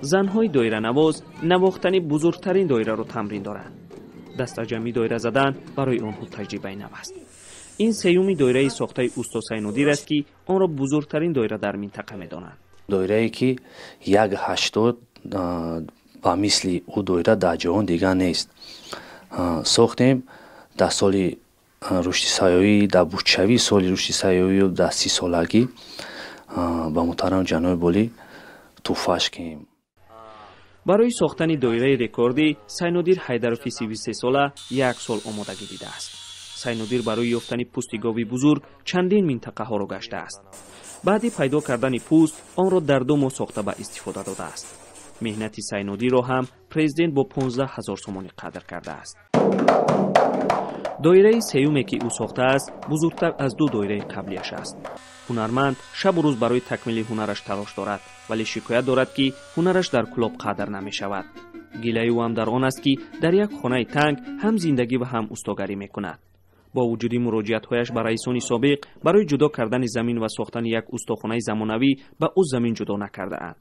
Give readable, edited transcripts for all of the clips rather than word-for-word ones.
Занҳои доиранавоз навохтани бузургтарин доираро тамрин доранд. Дастаҷамъӣ доира задан барои онҳо таҷрибаи нав аст. Ин сеюми доираи сохтаи усто Сайнодир аст, ки онро бузургтарин доира дар минтақа медонанд. Доирае ки 1,80 ба мисли ӯ доира дар ҷаҳон дигар нест. Сохтем дар соли рушди сайёҳӣ, дар бучавии соли рушди сайёҳию дар 30-солагӣ ба муҳтарам ҷаноби болӣ туҳфаш кем. Барои сохтани доираи рекордӣ Сайнодир Ҳайдарови 33-сола як сол омодагӣ дидааст. Сайнодир барои ёфтани пӯсти гови бузург чандин минтақаҳоро гаштааст. Баъди пайдо кардани пӯст онро дар 2 моҳ сохта ба истифода додааст. Меҳнати Сайнодирро ҳам президент бо 15 000 сомонӣ қадр кардааст. Доираи сеюме, ки ӯ сохтааст, бузургтар аз 2 доираи қаблияш аст. Ҳунарманд шабу рӯз барои такмили ҳунараш талош дорад, вале шикоят дорад, ки ҳунараш дар Кӯлоб қадр намешавад. Гилаи ӯ ҳам дар он аст, ки дар як хонаи танг ҳам зиндагӣ ва ҳам устогарӣ мекунад. Бо вуҷуди муроҷиатҳояш ба раисони собиқ барои ҷудо кардани замин ва сохтани як устохонаи замонавӣ ба ӯ замин ҷудо накардаанд.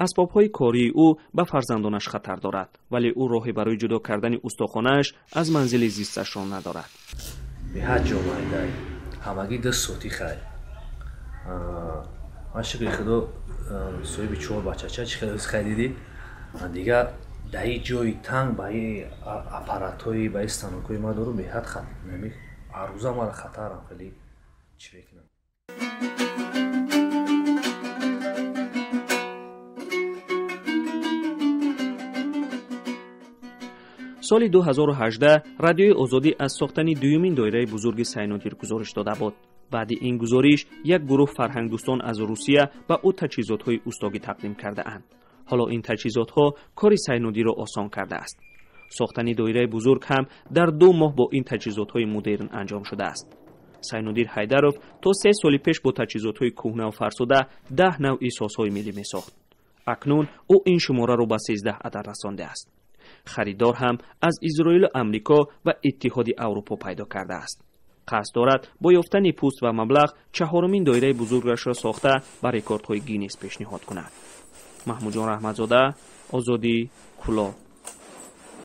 Асбобҳои кории ӯ ба фарзандонаш хатар дорад, вале ӯ роҳе барои ҷудо кардани устохонааш аз манзили зисташро надорад. Беҳад ҷо майдай, ҳамагӣ 2 сотӣ хай. Ман шукри худо соҳиби 4 бачача, чӣ хеле хай дидӣ. Дигар дар ин ҷои танг ба ин аппаратҳои, ба ин станокҳои ман дорум, беҳад арӯза мара хатарам хеле чӣ мекунам. Соли 2018 Радиои Озодӣ аз сохтани дуюмин доираи бузурги Сайнодир гузориш дода буд. Баъди ин гузориш як гурӯҳ фарҳангдӯстон аз Русия ба ӯ таҷҳизотҳои устогӣ тақдим кардаанд. Ҳоло ин таҷҳизотҳо кори Сайнодирро осон кардааст. Сохтани доираи бузург ҳам дар 2 моҳ бо ин таҷҳизотҳои модерн анҷом шудааст. Сайнодир Ҳайдаров то 3 соли пеш бо таҷҳизотҳои кӯҳна ва фарсуда 10 навъи созҳои миллӣ месохт. Акнун ӯ ин шумораро ба 13 адад расондааст. Харидор ҳам аз Изроилу Амрико ва Иттиҳоди Аврупо пайдо кардааст. Қасд дорад бо ёфтани пӯст ва маблағ чаҳорумин доираи бузургашро сохта ба рекордҳои Гиннес пешниҳод кунад. Маҳмудҷон Раҳматзода, Озодӣ, Кӯлоб.